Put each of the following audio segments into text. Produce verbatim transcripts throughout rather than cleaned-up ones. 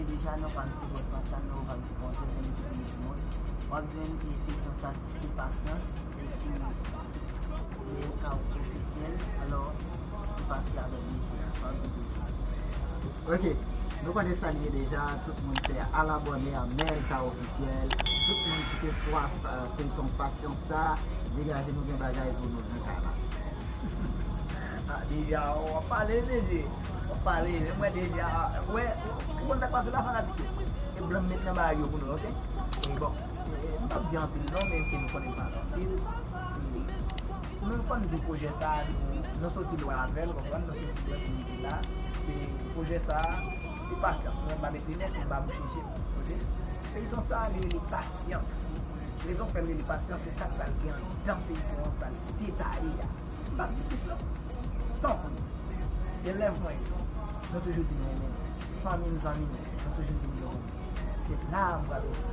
Deja nan paj Facebook WhatsApp nou, ou pral jwenn yon moun. W ap jwenn e, peyizan sa ki se Pasyans, e ki Mel Ka Ofisyèl. Alò, nou pati avèk Deji a, ann koute. Ok, nou konnen sa li ye deja, tout moun se al abòne a Mel Ka Ofisyèl, tout moun ki te swaf euh, feyton Pasyans sa, degaje nou gen bagay pou nou nan kay la. Ah, Deji a, w ap pale, Deji. W ap pale, men mwen Deji a, wè, ou konn sa k pase la, fanatik yo. E blan m met nan bagay yo pou nou, ok? E bon, e, m p ap di anpil non, men ke nou konnen m pale anpil. E, nou konn di pwojè sa, nou, nou soti lwen avè l, konprann, nou soti lwen pou nou rive la. E pwojè sa, se Pasyans, mwen m pa mete non, pou m pa bouche je m, ok? Peyizan sa, li rele Pasyans. Rezon fè l rele Pasyans, se sa k pral gen anndan feyton an, pral detaye a. M p ap di plis non. Tanpri. Elèv mwen yo, nou toujou di m renmen nou. Fanmi m, zanmi m, nou toujou di m yo renmen. Se la a m pral ouvri.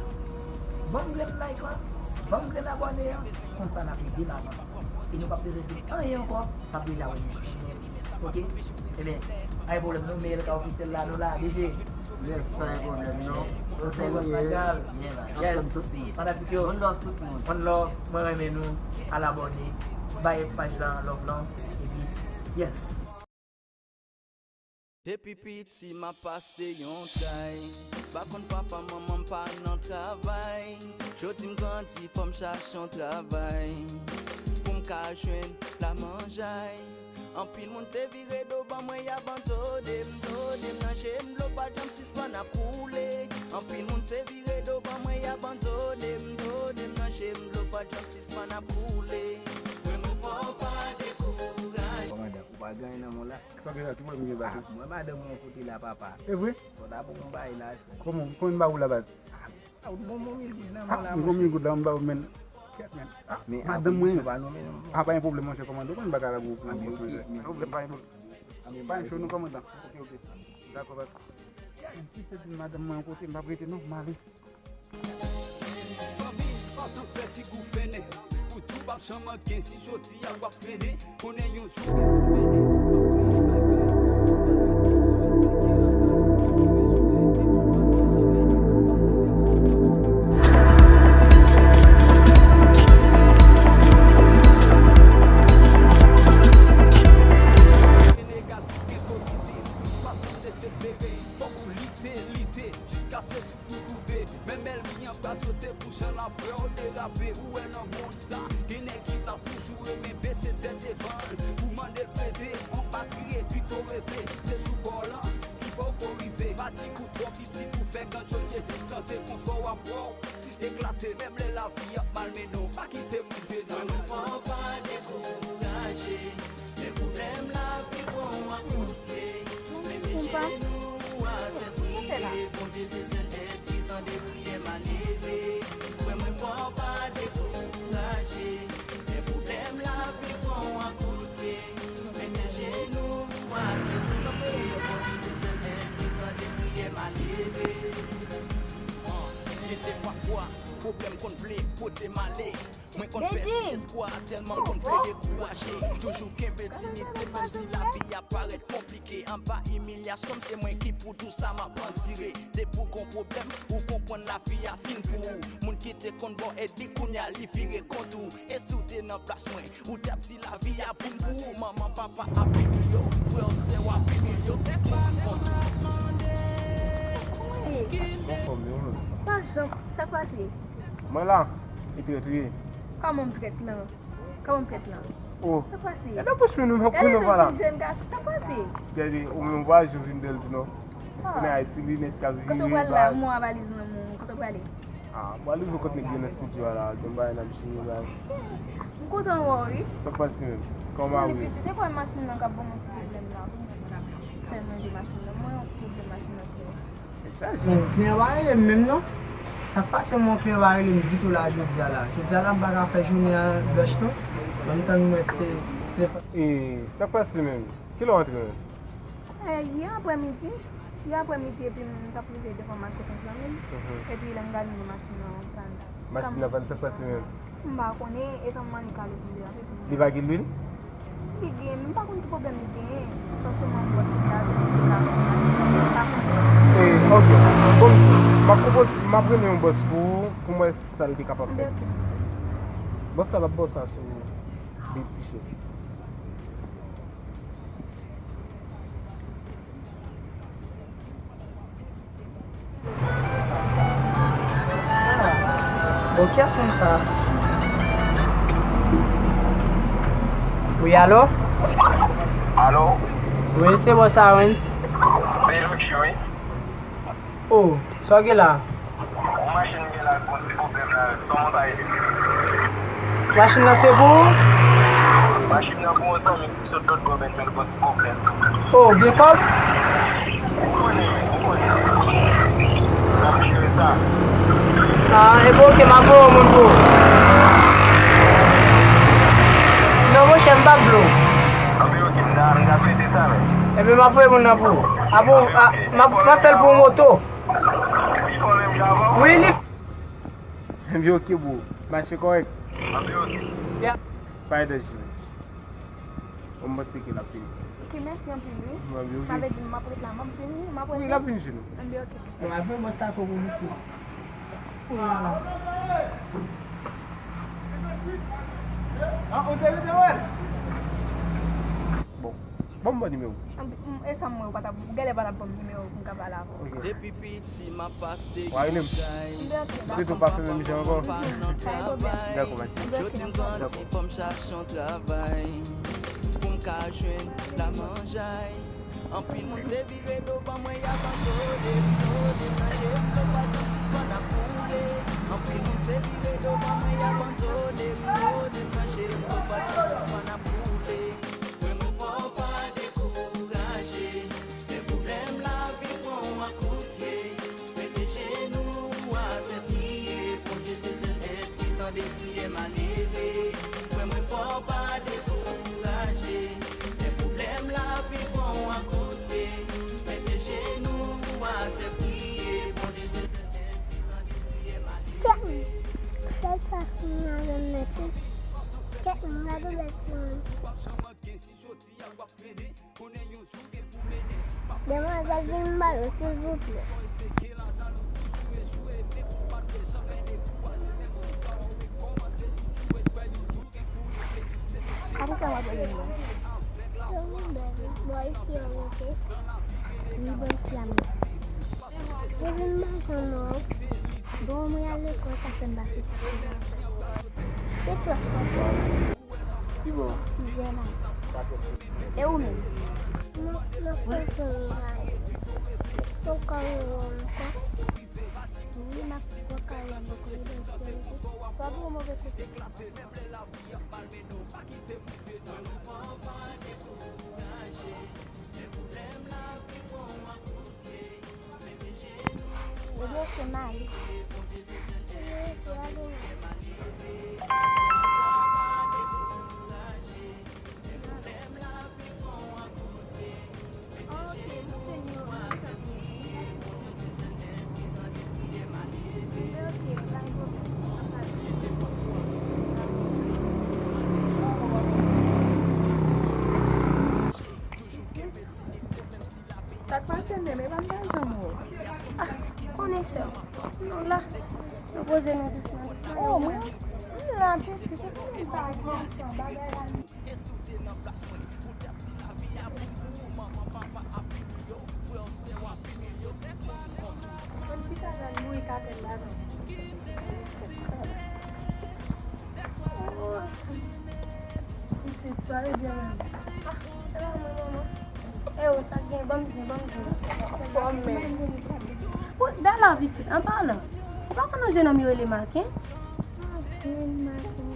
Ban m grenn like lan, ban m grenn abòne an, konsa n ap ede m avanse. E nou p ap bezwen di anyen ankò, n ap deja wè nou. Ok? Ebyen, pa gen pwoblèm non, Mel Ka Ofisyèl la, nou la, Deji. Yes, pa gen pwoblèm non. Ou se Ross Magal. Yes. Fanatik yo. One love tout moun. One love, mwen renmen nou. Al abòne. Bay paj la love lan. Epi, yes. Depi piti m ap pase yon tay. Pa konn papa, manman m pa nan travay. Jodi m grandi, fò m chache yon travay. Pou m ka jwenn lamanjay. Anpil moun te vire do ban mwen, y abandone m, done m nan je m, dlo pa janm sispann ap koule. Anpil moun te vire do ban mwen, y abandone m, done m nan je m, dlo pa janm sispann ap koule. Frè mwen, fò w pa dekouraje. Kòmandan, ou pa gen anyen nan men w la? Sa w gen la, ki pwoblèm gen pase? Ah, mwen, madanm mwen kote la, papa. E vre? Fò ta pou mwen bay la. Kòman, kòman m ba ou la, baz? Ah, ou gon mil goud nan men w la, monchè. Ah, m gon mil goud la, m ba ou, men. Kèt, men. Ah, men madanm mwen. Apa yon pwoblèm, monchè, kòmandan. Ou konn bagay la gwo pou mwen, monchè. Pwoblèm, pa yon pwoblèm. Pa yon cho, non, kòmandan. Ok, ok. Dakò, baz. Kèt, men, si se di madanm mwen yon kote, m p ap rete, non, m ale. Zanmi, pa janm fè figi w fennen. Ou tou p ap janm anyen si jodi a w ap trennen. Konnen yon jou gen pou mennen. Negatif gen pozitif. Pa janm dezespere. Fòk ou lite, lite. Jiskaske souf ou koupe. Menm ènmi an pral sote pou jan l ap wè w derape. Ou wè nan mond sa, gen nèg ki t ap toujou renmen bese tèt devan l. Pou mande l plede, on pa kriye, pito reve. Se jou pa w lan ki poko rive. Fatigue ou twò piti pou fè grandyòl, se jis tante konsa w ap wè w eklate. Menm lè lavi ap malmennen w, pa kite m rive nan. Mwen, mwen fò w pa dekouraje. Men pwoblèm lavi pran w ak kout pye. Mete jenou w atè, priye. Bondye se sèl nèg ki tande priyè malere. Frè mwen, fò w pa dekouraje. Men pwoblèm lavi pran w ak kout pye. Mete jenou w atè, priye. Bondye se sèl nèg ki tande priyè malere. Gen de pafwa, pwoblèm konn vle pote m ale. Mwen konn pèdi espwa tèlman m konn vle dekouraje. Toujou kenbe diyite menm si lavi a parèt konplike. Anba imilyasyon m, se mwen ki pou tou sa m ap andire. Depi w gon pwoblèm, ou konprann lavi a fin pou ou. Moun ki te konn ba w èd li, kounye a li vire kont ou. E si w te nan plas mwen, ou t ap di lavi a vin pou ou. Manman, papa ap imilye w, frè w, sè w ap imilye w, tout moun kont ou. Anfòm, wi, ou menm? Pa janm, sa k pase? Mwen la, e trèt ou ye. Kòman m trèt lan? Kòman m trèt lan? Oh. Sa k pase? Gade bouch mwen, nou pa konnen w pa la. Jèn gason, sa k pase? Gade, ou menm vwazen w vin bèl tou non. Ah. Ou nan ti linèt k ap vire. Kote w pral la? Mwen a valiz nan men w, kote w prale? Ah, m prale rive kot nèg yo nan estidyo a la, gen bagay n ap jere la. M kontan wè w wi. Sa k pase menm? Kòman ou ye? Pitit, e kwè machin nan k ap ban m yon ti pwoblèm la. Fè manje machin nan, mwen yon ti pwoblèm machin nan fè. Men kliyan pa rele m menm non. Sa k pase mwen, kliyan pa rele m ditou la jodi a la. Jodi a la m pa ka fè jounen an blanch non. Ban m tann mwen se te, se te. E sa k pase menm? Kilè w antre menm? E, yè aprèmidi. Yè aprèmidi epi m t ap rive devan maket yon zanmi m. Mhm. Epi lè m gade m wè machin nan pann. Machin nan pann, sa k pase menm? M pa konnen, e tann m annik ale pou li a. Li pa gen lwil? Li gen, m pa konn ki pwoblèm li genyen. Paske mwen bòs li ka vin, li ka manje machin nan, m pa konn. Eh, ok. Bon, m ap pwopoze, m ap rele yon bòs pou ou, pou m wè sa l te kapab fè. Bòs la ap bòs sa sou de ti chèz. Bon, kiyès moun sa? Wi, alo? Alo? Wi, se bòs Arens. Se Lucky, wi. Oh, sa w gen la? Yon machin m gen la, gon ti pwoblèm la, kòman w ka ede m? Machin nan se pou ou? Machin nan pou yon zanmi ki sot lòt bò, men l gon ti pwoblèm. Oh, gen kòb? Ou konnen, ou konnen. N ap jere sa. Ah, e bon, ok, m ap voye yon moun pou ou. Non, monchè, m p ap blo. Anben, ok, m ta, m ta swete sa, men. Ebyen, m ap voye moun nan pou ou. Ah bon, ah, m ap, m ap fè l pou yon moto. Li fò menm jan avan? Wi, li. Ebyen, ok, bro. Mache kòrèk. Anben, ok. Yeah. Spider Jimmy. Bon, m panse ke l ap vini. Ok, mèsi anpil, wi. Mwen, wi, wi. Sa vle di m ap ret la, m ap vini, m ap ret. Wi, l ap vini chez nou. Anben, ok. Bon, al voye bòs la kòb ou misye. Kounye a la. Ah, ou te rete wè l? Bon. Ban m bon nimewo. Anben, m, e sa m wè, ou pa t ap, ou genlè pa t ap ban m nimewo pou m ka pale avè w. Ok. Depi piti, m ap pase yon chay. Ou tou pa fè menm jan ankò? Dakò, mache. Jodi m grandi, fò m chache yon travay pou m ka jwenn lamanjay. Anpil moun te vire do ban mwen, y abandone m, yo deplanje m, yo pa janm sispann ap boule. Anpil moun te vire do ban mwen, y abandone m, yo deplanje m, yo pa janm sispann ap boule. Frè mwen, fò w pa dekouraje. Lè pwoblèm lavi pran w ak kout pye, mete jenou w atè, priye Bondye, se sèl èt ki tande priyè malere. Frè mwen, fò w pa dekouraje. Lè pwoblèm lavi pran w ak kout pye, mete jenou w atè, priye Bondye, se sèl èt ki tande priyè malere. Kèt moun, kèt moun, gade bèt moun. Demwazèl, vin ba yo, silvouplè. Akonsa w ap rele m nan? Yo, m bèl. Bò isi a, wi, ok. Wi, bò isi a, m. Yo vin ba kòman w. Bon, mwen al lekòl, sa fè m pa soti. Ki klas w ap fè? Ki bò? Sizèm a. E ou menm? Mwen, mwen kontan travay. Ou ka wè w ankò? Wi, m ap wè w ka wè m ankò. W ap wè w move kote. Ebyen, se Mali. Sa k pase menm, e pa m pa janm wè w. Ah, konnen sè. Nou la, nou poze nou dousman, dousman. Oh, mwen, m la, pitit, epi m pa gen tan, bagay la. Mwen chita la, m bouyi katèl la, non. Oh, pitit, sa e byen menm. Ah, e pa mwen, manman. E o, sa gen, ban m zen, ban m zen. Fò m menm. Pou, da la, pitit, an palan, ou pa konn yon jenòm yo rele Maken? Maken, Maken.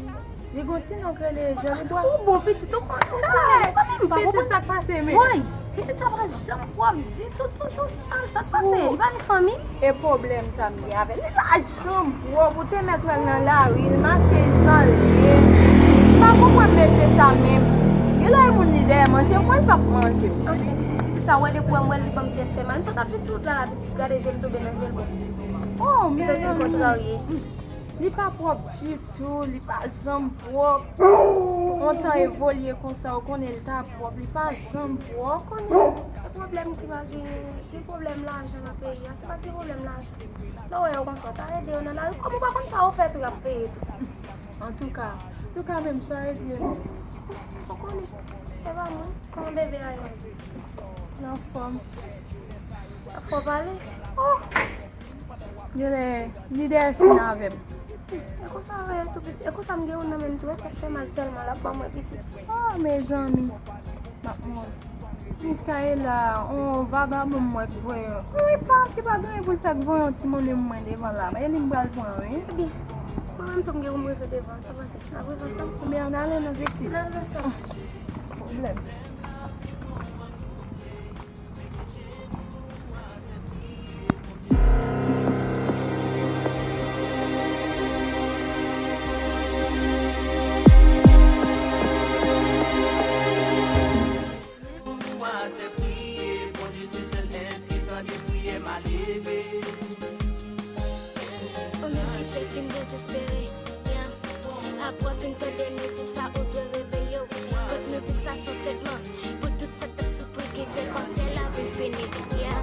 Li gon ti non k rele Jean, li dwa. Ou bon, pitit, ou konn, ou konn, ou konn menm pa, ou konn. Pitit, sa k pase, men? Woy, pitit, sa pa janm pwòp ditou, toujou sal, sa k pase? Li pa gen fanmi? E pwoblèm sa m gen avè l. Li pa janm pwòp, ou te mèt wè l nan lari, l mache jan l ye. M pa konprann mesye sa menm. Genlè e moun li dèyè manje, mwen l p ap manje. Anfen, pitit, pitit sa, wè depi wè m wè l, li ban m tèt fè mal. M sot ap di tout la, la, pitit, gade je m tonbe nan je l, bon. Oh, mezanmi. Kontrarye. Li pa pwòp ditou, li pa janm pwòp. Yon tan evolye konsa, ou konnen li ta pwòp, li pa janm pwòp. Konnen se pwoblèm ki pa genyen, se pwoblèm lajan nan peyi a, se pa gen pwoblèm lajan. Lè w wè yo konsa, w ta ede yo nan lari, kòm ou pa konn sa ou fè tou, y ap peye tou. Antouka, antouka menm sa ede yo. Ou konnen, e pa mwen, kòman bebe a ye? L anfòm. Fò pale. Oh! Genlè lidè fin avè m. E konsa, e konsa m gen youn nan men m tou, e tèt fè mal sèlman, l ap ban mwen pitit. Oh, mezanmi. M ap mouri. Miskaela, on vagabon m wè k voye. Wi, pa, ki pa gen pou l fè k voye yon timoun mwen devan la. E li m pral pran, wi. Ebyen, mwen menm tou m gen pou m rive devan, sa pase. N ap rive ansanm. Ebyen, ann ale non, pitit. N al ansanm. Pwoblèm. Ou menm ki te fin dezespere, yeah. Apre w fin tande mizik sa, ou dwe reveye w. Koz mizik sa se yon tretman pou tout sa k t ap soufri, ki te panse lavi l fini, yeah.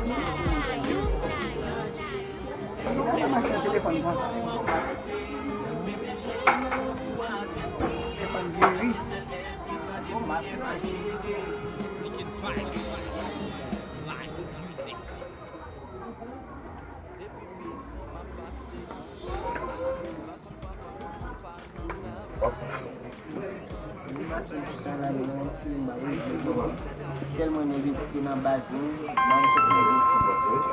Sèl mwen nèg yo kite nan baz mwen, nan yon kote nèg yo.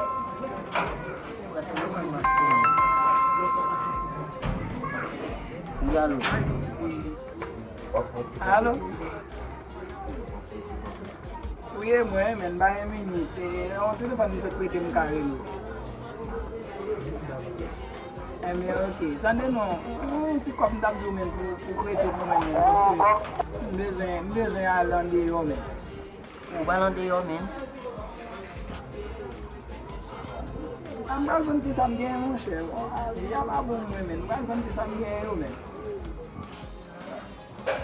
Wi, alo. Alo? Wi, e mwen, men, ba yon minit. E, yon telefòn m sot prete m ka rele w. Ebyen, oke. Tande non, yon ti kòb m t ap di w, men, pou, pou prete pou mwen, men, paske m bezwen, m bezwen al andeyò, men. Ou pral andeyò, men. A, m pral konn kisa m genyen, monchè. A, vi a pa bon pou mwen, men. M pral konn kisa m genyen yo, men.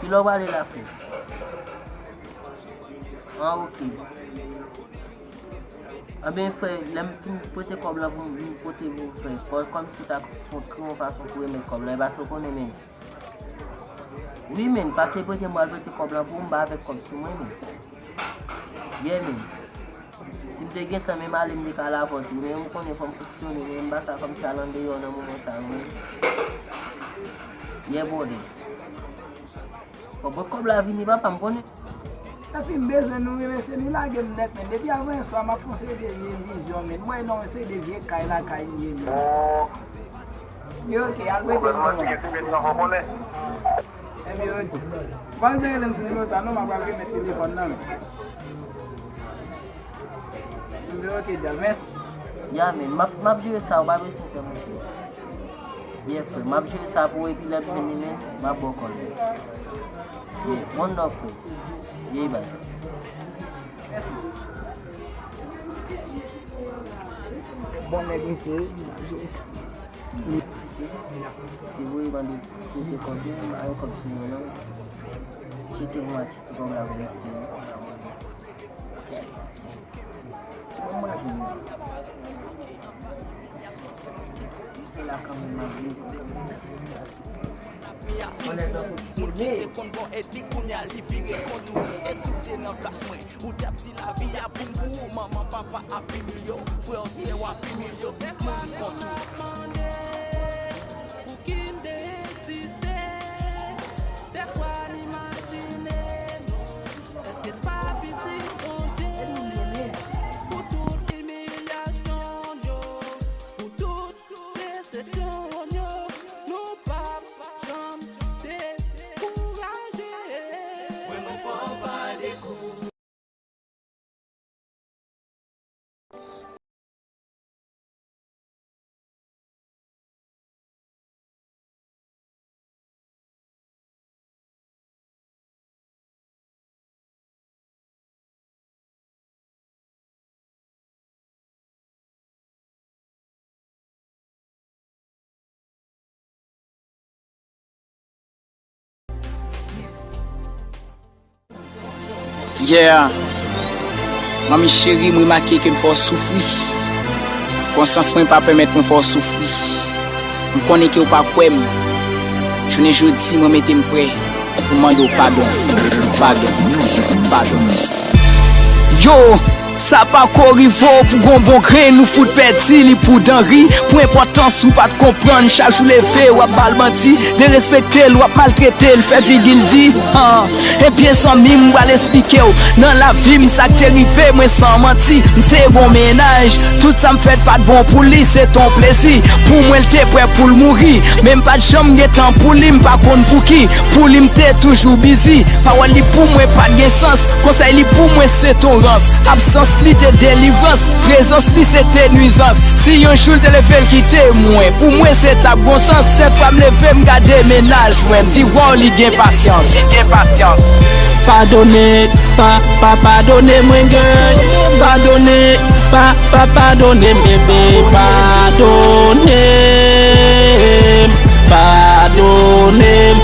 Kilè w prale la, frè? Ah, oke. Anben, frè, lè m fin prete kòb la pou m, m pote pou frè, kò-, kòmsi w ta kontre yon fason pou remèt kòb la, e paske w konnen, men. Wi, men, pase prete m, m pral prete kòb la pou ou, m pa avèk kòb sou mwen, men. Yeah, men. Si m te gen tan, menm ale m te ka lavòt wi, men ou konnen fò m fonksyone, men m pa ka kòmsi al andeyò nan moman sa yo, men. Yeah, brother. Fò bon kòb la vini, papa, m konnen. Epi m bezwen nou wi, mesye, nou lage m nèt, men depi avan yè swa, m ap fè yon seri de vye vizyon, men. M wè nan yon seri de vye kay lakay m ye, men. Yo, oke, al prete m kòb la. Ebyen, oke. Ou pa bezwen rele m sou nimewo sa non, m ap al remèt telefòn nan, men. Ebyen, oke, djòl, mèsi. Ya, men, m ap, m ap jere sa, ou pa bezwen fè m anyen. Yeah, frè, m ap jere sa pou ou, epi lè m vini, men, m ap ba w kòb la. Yeah, one love, frè. Yeah, bye. Mèsi. Bon nèg, mesye. Misye voye bandi kote kòb yo, m pa gen kòb sou mwen non. Cheke pou m achte kòb la pou misye. Bon, m pa jwenn li. Se la kanmenm m ap viv. Moun ki te konn bò èt li, kounye a li vire kont ou. E si w te nan plas mwen, ou t ap di lavi a boum pou ou. Manman, papa ap imilye w, frè w, sè w ap imilye w, tout moun kont ou. Pou ki n te egziste, dèfwa n imajine nou. Èske n pa pitit Bondye? Pou tout imilyasyon n yo, pou tout desepsyon n yo, nou p ap janm dekouraje. Kwè mwen, fò w pa dekouraje. Yeah. Manmi cheri, m remake ke m fè w soufri. Konsyans mwen pa pèmèt mwen fè w soufri. M konnen ke w pa kwè m. Jounen jodi, mwen mete m prè pou mande w padon. Padon. Padon. Yo, sa pako rive w pou gon bon grenn ou fout pèdi li pou dan ri. Pou enpòtans ou pa t konprann, chak jou leve w ap ba l manti, derespekte l, w ap maltrete l, fè figi l di, ah. Ebyen zanmi m, m pral esplike w. Nan lavi m, sa k te rive mwen san manti. M te gon mennaj, tout sa m fè t pa t bon pou li, se t on plezi. Pou mwen, l te prè pou l mouri, men m pa t janm gen tan pou li, m pa konn pouki. Pou li, m te toujou bizi. Pawòl li pou mwen pa t gen sans, konsèy li pou mwen se t on rans. Absans li te delivrans, prezans li se te nwizans. Si yon jou l te leve l kite mwen, pou mwen se t ap gon sans. Sèt fwa m leve m gade mennaj mwen, m di waw li gen pasyans. Li gen pasyans. Padone, pa, pa, padone mwen gèy. Padone, pa, pa, padone m bebe. Padone m, padone m.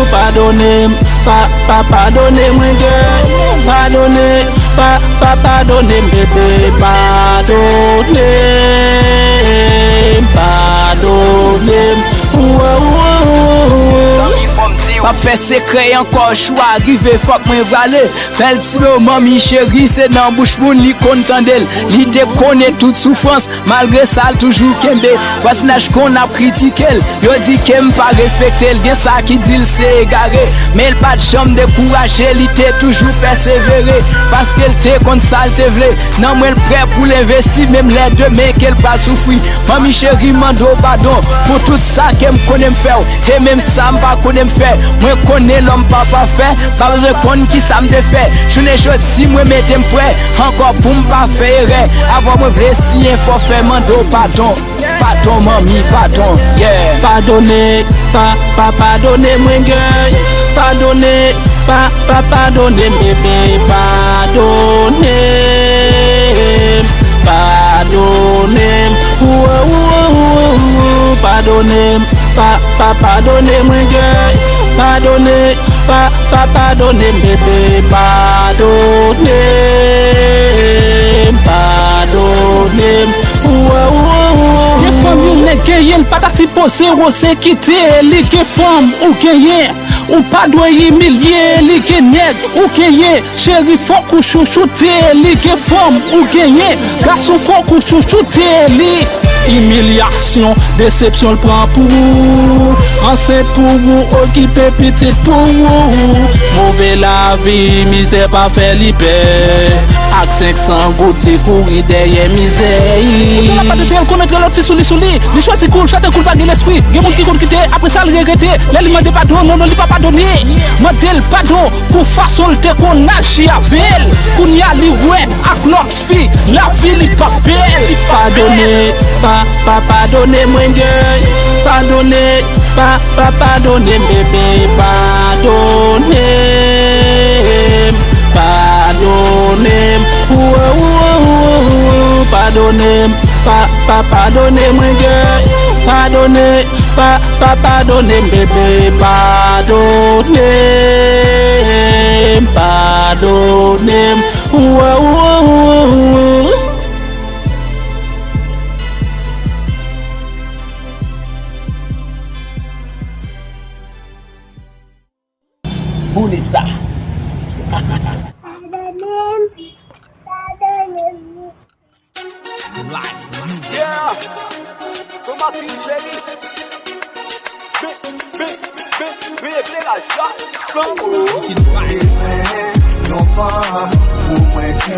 Padone m. Pa, pa, padone mwen gèy. Padone, pa, pa, padone m bebe. Padone m, padone m. Ou, ou, ou, ou, ou. M ap fè sekrè ankò, jou a rive, fòk mwen prale. Bèl ti mo, manmi cheri, se nan bouch moun li konn tande l. Li te konnen tout soufrans. Malgre sa, l toujou kenbe vwazinaj konn ap kritike l. Yo di ke m pa respekte l, gen sa ki di l se egare. Men l pa t janm dekouraje, li te toujou pèsevere. Paske l te konn sa l te vle. Nan mwen, l prè pou l envesti, menm lè demen ke l pral soufri. Manmi cheri, m mande w padon pou tout sa ke m konnen m fè w. E menm sa m pa konnen m fè, mwen konnen lòm pa pafè, pa bezwen konn kisa m te fè. Jounen jodi, mwen mete m prè ankò pou m pa fè erè. Avan mwen vle siyen fòfè, mande w padon. Padon, manmi, padon, yeah. Padone, pa, pa, padone mwen gèy. Padone, pa, pa, padone m bebe. Padone m, padone m. Ou, ou, ou, ou, ou, padone m. Pa, pa, padone mwen gèy. Padone, pa, pa, padone m bebe. Padone m, padone m. Ou, ou, ou, ou, ou. Gen fanm yon nèg genyen l pa ta sipoze oze kite li. Gen fanm ou genyen, ou pa dwe imilye li. Gen nèg ou genyen, cheri, fòk ou chouchoute li. Gen fanm ou genyen, gason, fòk ou chouchoute li. Imilyasyon, desepsyon l pran pou ou. Ansent pou ou, okipe pitit pou ou. Move lavi, mizè pa fè li pè. Ak senk san goud, li kouri dèyè mizè. Kote l ap pa tete l, konn antre lòt fi sou li, sou li. Li chwazi kou l, fè tankou l pa gen lespri. Gen moun ki konn kite, apre sa l regrete. Lè li mande padon, non, non, li pa padone. Mande l padon pou fason l te konn aji avè l. Kounye a li wè ak lòt fi, lavi li pa bèl. Padone, pa, pa, padone mwen gèy. Padone, pa, pa, padone m bebe. Padone m, padone m. Ou, ou, ou, ou, ou, padone m. Pa, pa, padone mwen gèy. Padone, pa, pa, padone m bebe. Padone m, padone m. Ou, ou, ou, ou, ou. Bounisa. Yeah. Tomatin cheri. Veye ekleraj sa. Bezwen yon fanm pou mwen, tu